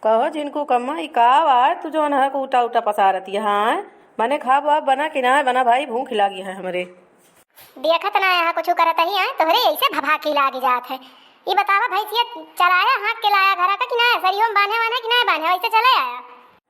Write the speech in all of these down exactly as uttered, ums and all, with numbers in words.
कहो झिनकू कम्मा, ई का बा, तू जौन है उटा उटा पसारत यहाँ है? मने खाब वाब बना कि ना बना भाई, भूख लागी है हमरे। देखत ना यहाँ कुछ करत ही है, तोहरे ऐसे भभाकी लागी जात है। ई बतावा भैंसिया चराया हाँक के लाया घरा का कि ना, सरियो में बांधे वाने कि ना बांधे, वैसे चले आया।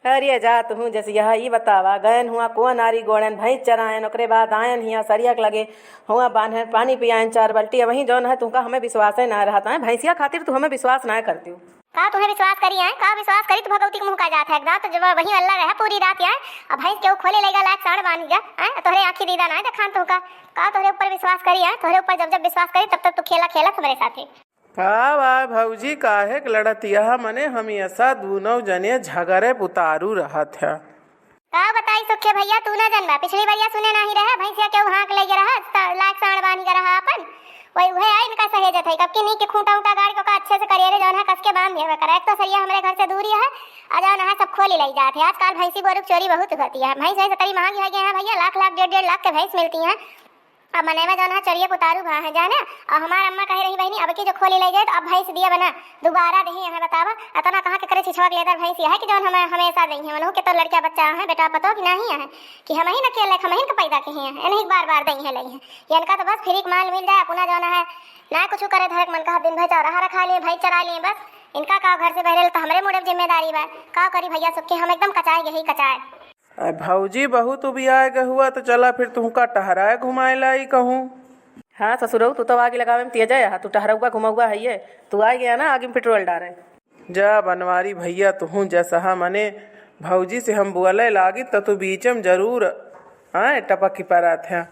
अरे जा तुहूँ जस यह ई बतावा, गयन हुआ को नारी गोड़न भैंस चरायन, ओकरे बाद आयन हिया सरिया के लगे हुआ बांधन पानी पियायन चार बाल्टी, वहीं जौन है तुमका हमें विश्वास है ना रहता है, भैंसिया खातिर तू हमें विश्वास ना करती हो। का तुहें विश्वास करी आए? का विश्वास करी? तू भगवती के मुँह का जात है, एक दांत जब वहीं अल्लाह रहे पूरी रात आए, अब भैंस के ऊ खोले लेगा लायक साढ़ बांध गया आए, तोहरे आँखी दीदा ना है देखान तुहका। का तोहरे ऊपर विश्वास करी आए? तोहरे ऊपर जब जब विश्वास करी तब तब तू खेला खेलत हमरे साथे। का बा भौजी, काहे के लड़त यह? मने हम ऐसा दूनौ जने झगरे पुतारू रहत है। का बताई सुखे भैया, तू ना जनबा, पिछली बरिया सुने नाही रहे, भैंसिया केहू हाँक ले रहा, सा-, लायक साँड़ बांध के रहा अपन, वही उहे आई इनका सहेजत है। कब की नीक के खूंटा ऊंटा गाड़ के ओका अच्छे से करिए रे, जौन है कस के बांध देवे करा। एक तो सरिया हमरे घर से दूरी है, आ जौन है सब खोली लई जात है। आजकल भैंसी गोरू के चोरी बहुत होती है, भैंस वैसे तरी महंगी हो गई है भैया, लाख लाख डेढ़ डेढ़ लाख के भैंस मिलती है। अब मनई में जौन है चोरिये पुतारू भा है जाने, और हमार अम्मा कहे रही बहिनी, अब की जो खोली ले जाए तो अब भैंस दिए बना, दोबारा देही यहाँ बतावा, अतना कहाँ के करे छिछवा के लेदर भैंस यह है कि जौन हम हमेशा देही है, मनहू के तो लड़किया बच्चा है, बेटा पतो कि नाही है, कि हम ही न खेले, हम ही न पैदा किए हैं, इन्हीं बार बार देही है, लई है। ये इनका तो बस फ्री के माल मिल जाए, अपना जौन है ना कुछ करे धरे के मन कहा, दिन भर चौराहा रखा लिए, भैंस चरा लिए बस। इनका का घर से बहरे तो हमरे मुड़े जिम्मेदारी बा। का करी भैया सुखे, हम एकदम कचाए गई कचाए। अरे भौजी, बहुत उबियाए गए हुआ, तो चला फिर तुहका टहराए घुमाए लाई कहूँ। हाँ ससुरऊ, तू तो आग लगावे में तेज है, तू टहरउआ घुमउआ है ये, तू आ गया ना आगे में पेट्रोल डारे। जा बनवारी भैया, तुहूँ जसहा मने भौजी से हम बोले लागी, त तू बीच में जरूर आए टपक की परत है।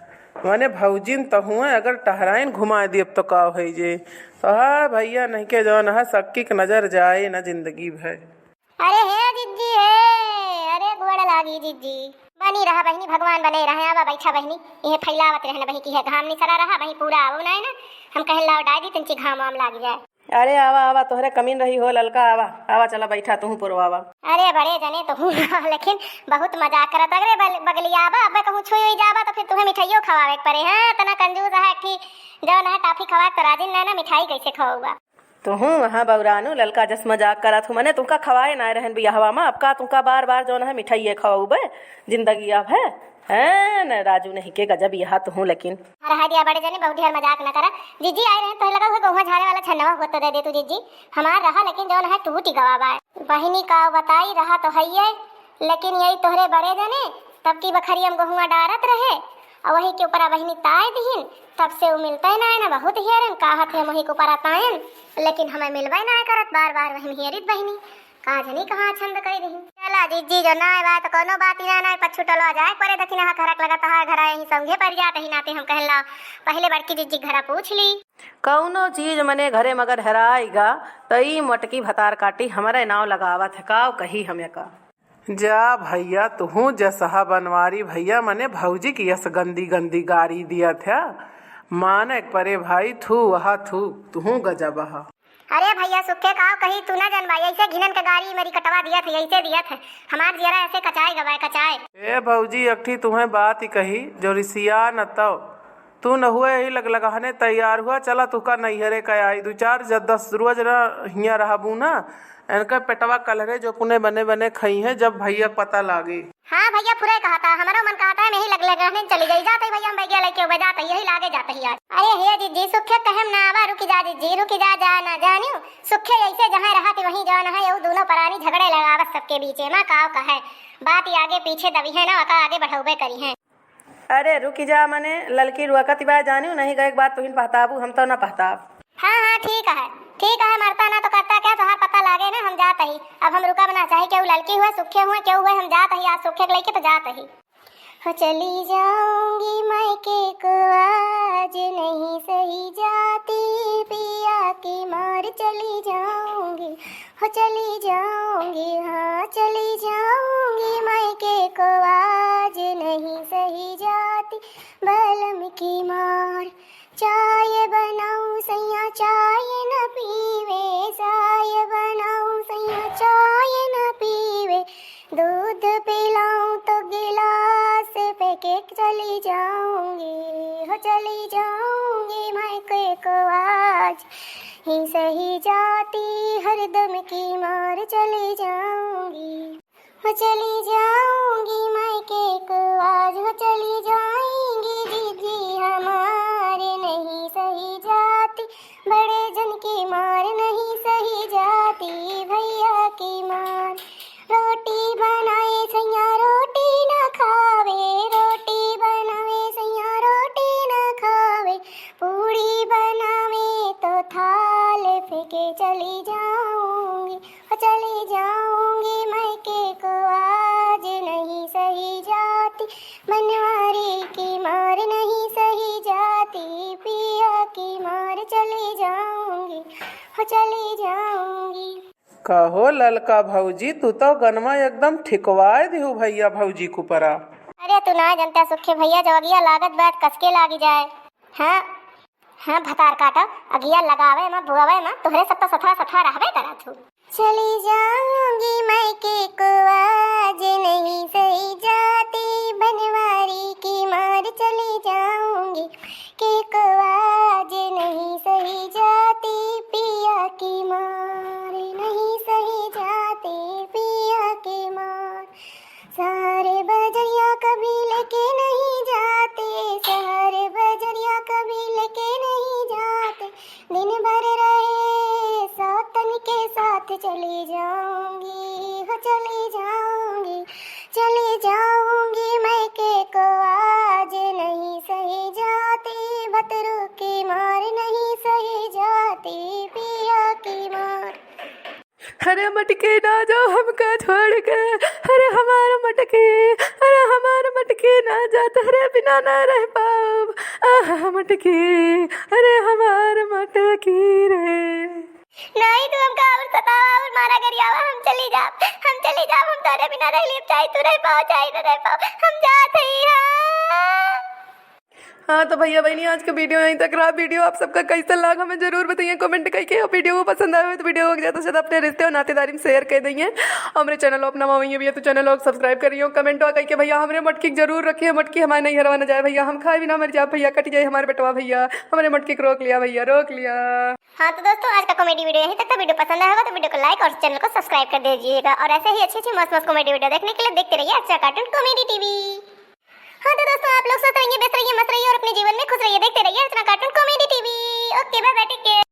मने भौजी न तहुए अगर टहराइन घुमाए दियब तो का होई जे। तो हाँ भैया, नहीं के जौन है सक्की के नजर जाए न जिंदगी भर। अरे हे जिज्जी हे, अरे गोड़ लागी जिज्जी। बनी रहा बहिनी, भगवान बने रहे। आवा बैठा बहिनी, इहे फैलावत रहन बही की है घाम निसरा रहा बही पूरा आवो ना है ना। हम कहन लाओ डाई दी तंची घाम वाम लाग जाए। अरे आवा आवा, तोहरे कमीन रही हो ललका, आवा आवा, चला बैठा तुहूँ पुरवावा। अरे बड़े जने तो हूँ लेकिन बहुत मजाक करत। अरे बल-, बगलिया आवा, अब कहूँ छुई हुई जावा तो फिर तुम्हें मिठाइयों खवावे के पड़े। हाँ, इतना कंजूस है कि जौन है टाफी खवाए तो राजिन ना ना मिठाई कैसे खवाऊगा। तुहूँ वहाँ बौरानू ललका जस मजाक करत हूँ, मने तुमका खवाए ना रहन बियाहवा मा, अब का तुमका बार बार जौन है मिठाइये खवाऊबे जिंदगी अब है? हैं, न राजू नहीं के गजब यह तुहूँ लेकिन। रहा दिया बड़े जने, बहुत ढेर मजाक न करा। जिज्जी आए रहे तो लगा हुआ गहुआ झाड़े वाला छन्नवा हुआ तो दे दे तू जिज्जी, हमार रहा लेकिन जौन है टूटी गवा बाय। बहिनी का बताई, रहा तो है ये, लेकिन यही तोहरे बड़े जने, तब की बखरिया में गहुआ डारत रहे, और वही के ऊपर बहिनी ताय दिहिन, तब से उ मिलते ना है ना, बहुत हेरन, काहत है वही के ऊपर तायन, लेकिन हमें मिलबे ना करत, बार बार वही हेरित बहिनी, का जनी कहाँ छंद कई दिहिन। चला जिज्जी जो ना आए तो कोनो बात ही ना, ना पछुटलो जाए परे दखिना हा घरक लगा तहार घरा यही संगे पर जात ही नाते हम कहला, पहले बड़की जिज्जी घरा पूछ ली। कौनो चीज मने घरे मगर हेराइगा, त ई मोटकी भतार काटी हमरे नाव लगावत है, काव कही हम एका। जा भैया, तुहूँ जसहा बनवारी भैया, मने भौजी की यस गंदी गंदी गारी दिया था। माने परे भाई, थू वहा थू, तुहूँ गजब हा। अरे भैया, सुखे काव कही, तू ना जनबा, ऐसे घिनन के गारी मेरी कटवा दिया था, ऐसे दिया था। हमार जियरा ऐसे कचाए गवाए, कचाए। ए भौजी, एक ठी तुहें बात ही कही, जो रिसिया न तव। तू न हुए ही लग लगहने तैयार हुआ, चला तुका नैहरे का आई। दू चार ज-, दस रोज रह, हियाँ रहबू ना, इनका पेटवा कलहरे जो पुने बने बने खई है, जब भैया के पता लागे। हाँ भैया, फुरे कहा था, हमारो मन कहा था, मैं ही लग लगहने चली जाई, जाते ही भैया हम बैगिया लेके उबे जाते ही, यही लागे जाते ही आज। अरे हे जिज्जी, सुखे कहम ना आवा, रुकी जा जिज्जी, रुकी जा, जा ना जानियो। सुखे ऐसे जहाँ रहत वहीं जौन है, यू दोनों परानी झगड़े लगावत सबके बीचे मा, काव कहे, बात ही आगे पीछे दबी है ना, वका आगे बढ़ौबे करी है। अरे रुकी जा, मने ललकी रुआ कति बा जानियो, नहीं गए के बाद तुहिन पहताबू, हम तो ना पहताब। हाँ, हाँ, ठीक है, ठीक है, मरता ना तो करता क्या, तोहार पता लागे ना, हम जात ही। अब हम रुका बना, चाहे केहू ललकी हुए, सुखे हुए, केहू हुए, हम जात ही, आज सुखे के लेके तो जात ही। हो चली जाऊंगी मायके को, आज नहीं सही जाती, पिया की मार चली जाऊंगी। हो चली जाऊंगी, हाँ चली जाऊंगी मायके को, आज नहीं सही जाती, बलम की मार। चाय बनाऊं सैया चाय न पीवे, चाय बनाऊं सैया चाय न पीवे, दूध पिलाऊं तो गिलास पे के चली जाऊंगी, हो चली जाऊंगी मायके को, आज ही सही जाती, हरदम की मार चली जाऊंगी। हो चली जाऊंगी मायके को आज, हो चली जाएंगी जीजी हमारे नहीं सही जाती, बड़े जन की मार नहीं सही जाती, भैया की मार। रोटी बनाए सैया रोटी ना खावे, रोटी बनाए सैया रोटी ना खावे, पूड़ी बनावे तो थाल फेंके चली जाऊंगी, ओ चली जाऊंगी मायके को आज नहीं सही जाती, बनवारी की मार नहीं सही जाती, पिया की मार चली जाऊंगी, ओ चली जाऊंगी। कहो ललका भौजी, तू तो गनवा एकदम ठिकवाए दिहू भैया भौजी कुपरा। अरे तू ना जनता सुखे भैया, जो अगिया लागत बात कसके लागी जाए। हाँ, हाँ भतार काटा, अगिया लगावे मा, बुआवे मा, तोहरे सब तो सथरा सथरा रहबे करत हूँ। चली जाऊंगी मायके को आज नहीं सही जाती, बनवारी की मार चली जाऊंगी, के को आज नहीं सही जाती, पिया की मार नहीं सही जाती, पिया की मार। सारे बजरिया कभी लेके नहीं जाते, सारे बजरिया कभी लेके नहीं जाते, दिन भर रहे सौतन के साथ चली जाऊंगी, हो चली जाऊंगी, चली जाऊंगी मायके को आज नहीं सही जाती, भतरू की मार नहीं सही जाती, पिया की मार। अरे मटकी ना जाओ हमका छोड़ के, अरे हमार मटकी, अरे हमार मटकी ना जा, तोहरे बिना ना रह पाउब। आह मटकी, अरे हमार मटकी रे। नहीं तू हमका और सतावा और मारा गरियावा, हम चली जाब, हम चली जाब, हम तोहरे बिना रह लेब, चाहे तू रह पाओ चाहे ना रह पाओ, हम जात हई। हाँ। हाँ, तो भैया बहनी, आज का video यहीं तक रहा। Video आप सबका कैसा लाग, हमें जरूर बताइए comment करके। और video को पसंद आवे तो video को ज्यादा से ज्यादा अपने रिश्ते और नातेदारी में share कर दइए। हमरे channel पर नवा होइए भैया, तो channel को subscribe करिए। Comment करके भैया, हमरे मटकी के जरूर रखिए, मटकी हमारे नहीं हरवा न जाए भैया, हम खाए बिना मर जाए भैया, कट जाए हमारे बेटवा भैया, हमरे मटकी को रोक लिया भैया, रोक लिया। हाँ, तो दोस्तों, आज का comedy video यहीं तक था। Video पसंद आया होगा तो video को like और channel को subscribe कर दीजिएगा, और ऐसे ही अच्छी अच्छी मस्त मस्त comedy video देखने के लिए देखते रहिए अर्चना Cartoon Comedy TV। हाँ तो दोस्तों, आप लोग स्वस्थ रहिए, व्यस्त रहिए, मस्त रहिए और अपने जीवन में खुश रहिए। देखते रहिए अर्चना Cartoon Comedy TV। OK, bye bye, take care।